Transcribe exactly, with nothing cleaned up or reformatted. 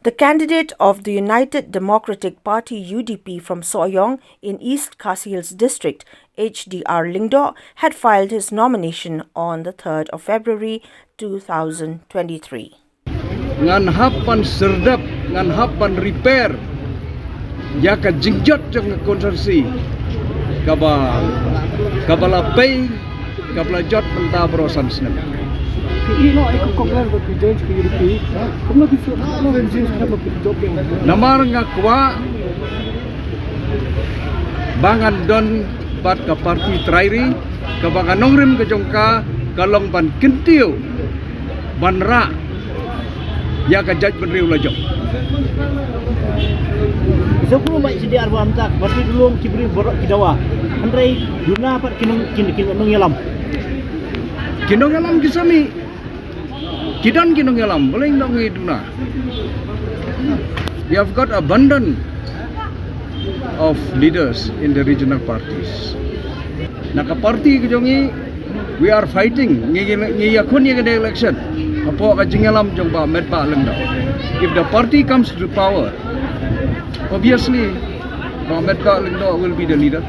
The candidate of the United Democratic Party, U D P, from Sohiong in East Khasi Hills District, H D R Lyngdoh, had filed his nomination on the third of February two thousand twenty-three. Ngan hap ban sirdap, ngan hap ban repair ïa ka jingjot jong ka constituency kaba, kaba la pei, kaba la jot mynta baroh san snem. Ino ai ko kongres ba pidon ke U D P. Kumno bisu, kumno bisu snem ba pidon. Namar nga kwah ba ngan don bad ka parti trai ri, kaba ka nongrim ka jong ka ka long ban kyntiew, ban rah ïa ka jaitbynriew la jong. Sa kru mai sidi arwa amtak bati dulung kibri borok kidawa. Hynrei duna pat kinong kin kin nong yalam. Ki nongïalam ki sami, ki don ki nongïalam, balei ngi duna. We have got abundant of leaders in the regional parties. Na ka party ka jong ngi, we are fighting, ngi ngi ngi ïakhun ïa ka election hapoh ka jingïalam jong Bah Metbah Lyngdoh. If the party comes to power, obviously Bah Metbah Lyngdoh will be the leader.